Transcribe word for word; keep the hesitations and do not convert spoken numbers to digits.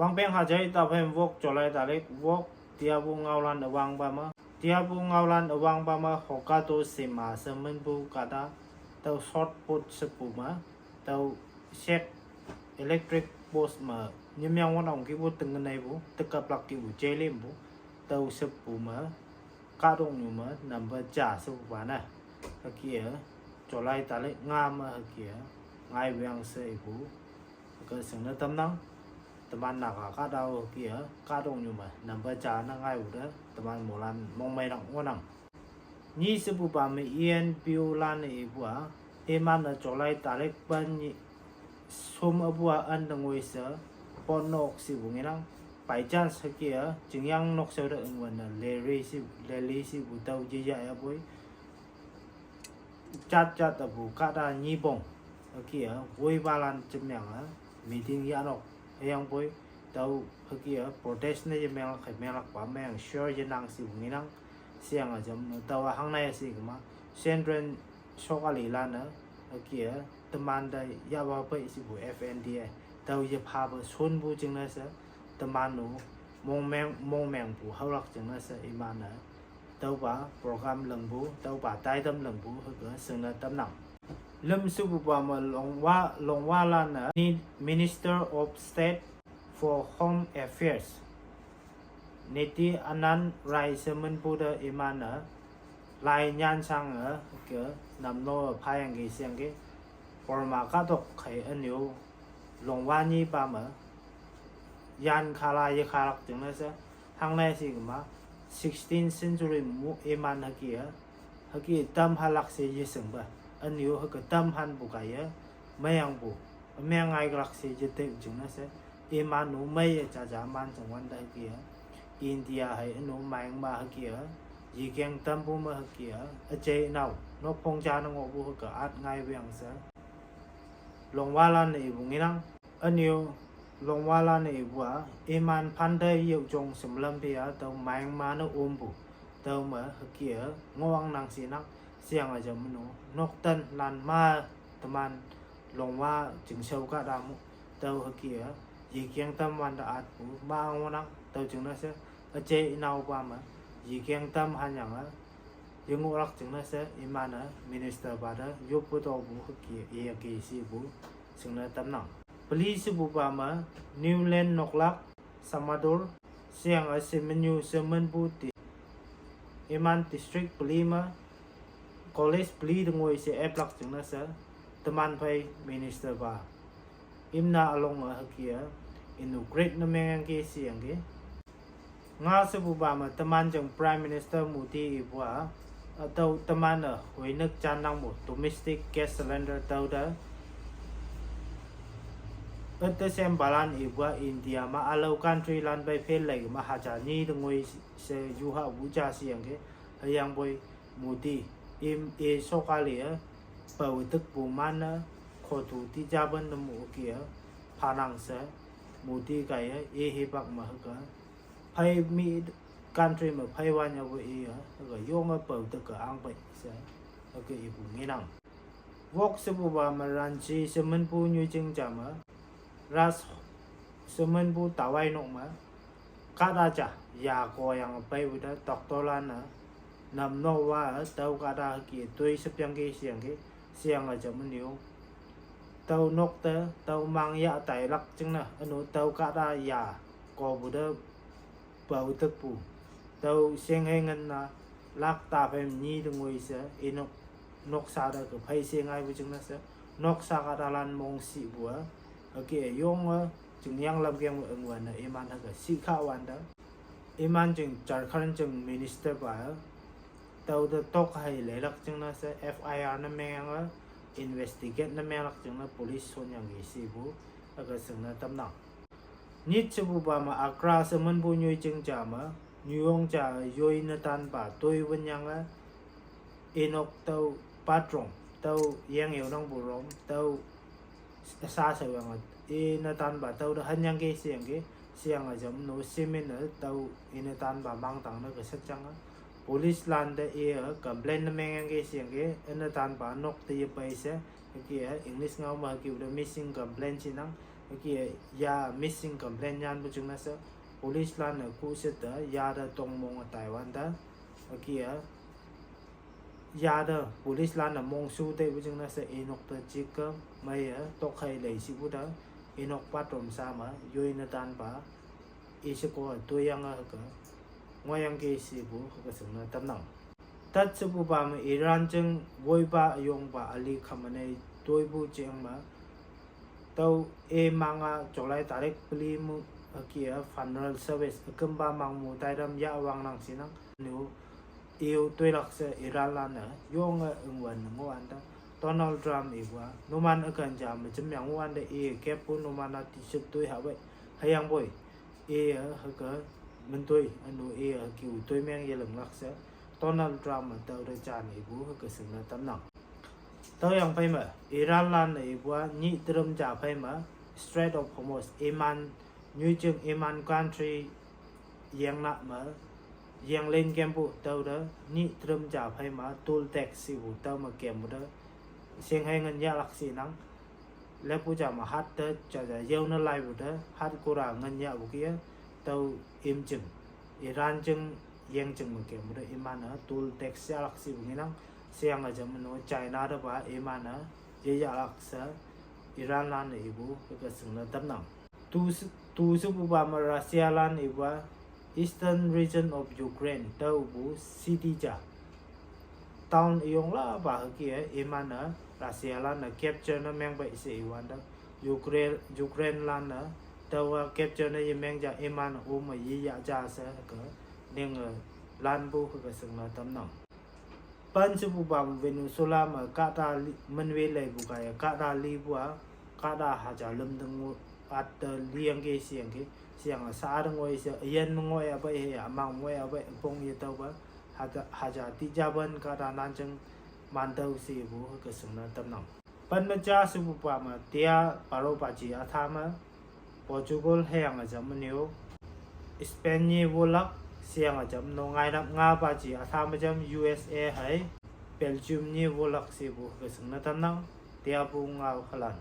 Wangpeng hajai taphei wok July tarik wok tiapu ngaolan üwangpa me. Tiapu ngaolan üwangpa me Hokkaido sema she minpu kahta tüo short boat shepu me tüo shek electric post me nyimyang wonang kipu tengkeneipu tekaplak kipu jailimpu tüo shepu me kahtoknyu me number ja shepupa ne hüke-e July tarik nga me hüke-e ngaiweang she ipu hüke shingne tamnang. Teman Naga kahta-o hüke-e kahtoknyu me number ja ne ngaipu te teman moilan mongmeinang ngohnang. Nyi shepupa me E N P O lan-e ipu-a, iman-e July tarik pen nyi shom üpu-a ante ngoi she pon nok shipu ngenang. By chance hüke-e chingyang nokshao te üngwün-e leli she, leli shepu tüo yeyah yapoi jat jat üpu kahta nyipong hüke-e woipalan jemyange meeting yahnok hüyangpoi tüo hüke-e protest ne yemenglak hei menglakpa meng sure yenang shipu ngenang. Sheyange jam tüowa hangnei she kema central sokalilan-e hüke-e teman te yahpa pei shepu F N D A tüo yephape shonpu jingne she teman-o mongmeng mongmengpu haolak jingne she iman-e tüopa program lingpu tüopa taitam lingpu hüke shingne tamnang. Lüm shepupa me Longwa, Longwalan-e Minister of State for Home Affairs Nityanand Rai she minpu te iman-e lai nyanshange hüke namno phayangki sheyangki Burma kahtok khei ünyu Longwa nyipa me yan khala yekhalak jingne she hangnei she kema sixteenth century mu iman hüke-e hüke tamhanlak she yeshingpe ünyu hüke tamhanpu kaiye meiyangpu ümeng ngaiklak she yetep jingne she iman-o meiye jaja man jingwante hüke-e India hei ünu Myanmar hüke-e yekeng tampu me hüke-e üjei nao nokphong ja ne ngohpu hüke at ngaiweang she Longwalan-e ipu ngenang. Ünyu Longwalan-e ipu-a iman phante yejong shemlam phe-a tüo Myanmar ne ompu tüo me hüke-e ngohwangnang shinang. Sheyange jam ünu noktenlan ma teman Longwa chingshao kahta mu tüo hüke-e yekeng tamwante atpu ma ngohnang tüo jingne she üjei naopa me yekeng tamhanyange yengohlak jingne she iman-e minister pa te yoppu topu hüke iyangki shepu shingne tamnang. Peli shepupa me Newland Noklak Samator sheyange she minyu she minpu te iman district peli me college peli te ngoi she eplak jingne she teman phei minister pa imna ülonge hüke-e inaugurate ne mengyangki sheyangki. Nga shepupa me teman jing Prime Minister Modi ipu-a tüo teman-e hoinük jannangpu domestic gas cylinder tüote üte sempalan ipu-a India me ülao countrylan pei phel lei me haja nyi te ngoi she yuhapu ja sheyangki. Hüyangpoi Modi im-e sokali-e pao tükpu man-e khotu tijapen ne moke-e phanang she Modi kaiye i hipak me hüke phei mi country me phei wanyapu iye hüke yonge pao tüke angpei she hüke ipu ngenang. Wok shepupa me Ranchi she minpu nyoijing ja me Ras she minpu tawai nok me kahta ja ya koyange peipu te doctorlan-e namno wa tüo kahta hüke toi shepyangki sheyangki sheyange ja menyo tüo nok te tüo mang yah tailak jingne üno tüo kahta ya kopu te pao tükpu tüo shinghei ngin-a lak taphei nyi te ngoi she inok noksa te ke phei she ngaipu jingne she noksa kahtalan mongshipu-a hüke yonge chingyang lamkeng üngwün-e iman hüke shihkah wante iman jing Jharkhand jing minister pa tüote tok hei leilak jingne she F I R ne mengyange investigate ne menglak jingne police shonyangki shepu hüke shingne tamnang. Nyit shepupa me Agra she minpu nyoijing ja me nyuyong ja yoi netanpa toi wünyange inok tüo bathroom tüo yeng yonangpu room tüo sashaoyange i netanpa tüote hanyangki sheyangki sheyange ja menyo cement-e tüo i netanpa mangtang ne ke shetyange policelan te iye complain ne mengyangki sheyangki i netanpa nok te yepei she hüke-e English ngao me hüke te missing complain shinang. Hüke ya missing complaint nyanpu jingne she police lan-e kuhshit te ya te tongmong tai wante, hüke ya te police lan-e mongshu teipu jingne she inok te jike meiye tokhei lei shipu te inok bathroom sha me yoi netanpa isheko toiyange hüke ngoiyangki shepu hüke shingne tamnang. Tat shepupa me Iran jing woipa üyongpa Ali Khamenei toipu jeng me tüo i manga July tarik peli mu hüke-a funeral service ükümpa mangmu taitam yah wangnang shinang. Nu i-o toilak she Iran lan-e yonge üngwün ngohwante Donald Trump ipu-a numan üken ja me jemyang ngohwante i keppu numan-a tishit toi hapei, hüyangpoi iye hüke mentoi ünu iye hüke-u toi meng yelinglak she Donald Trump me tüote jan ipu hüke shingne tamnang. Tüoyang phei me Iran lan-e ipu-a nyih terem ja phei me Strait of Hormuz iman nyoijing iman country yengna me yenglen kempu tüote nyih terem ja phei me toll tax ipu tüo me kempu te shinghei ngin yahlak shinang. Leppu ja me hat te jaja yao ne laipu te hat kora ngin yahpu kih-e tüo imjing Iran jing yengjing me kempu te iman-e toll tax yahlak shepu ngenang. Sheyange jam no China tepa iman-e yeyahlak she Iran lan-e ipu hüke shingne tamnang. Tu she- tu shepupa me Russia lan ipu-a Eastern region of Ukraine tüopu city ja town üyonglapa hüke-e iman-e Russia lan-e capture ne meng pei she iwante Ukraine, Ukraine lan-e tüowa capture ne yemeng ja iman-e ome yeyah ja she hüke ninge lanpu hüke shingne tamnang. Pen shepupa me Venezuela me kahta li- minwe leipu kaiye kahta lipu-a kahta haja lümte ngo- atte liyangki sheyangki sheyange sha-a te ngoi she üyin me ngoi apei hüya ümang ngoi apei üpong yetüopa haja, haja tijapen kahta nanjing mantüo shepu hüke shingne tamnang. Pen me ja shepupa me tia paropa ji atha me Portugal hüyange jam menyo Spain nyi wolak sheyange jam no ngainap ngapa ji atha me jam U S A hei Belgium nyi wolak shepu hüke shingne tamnang. Tiapu ngao halan.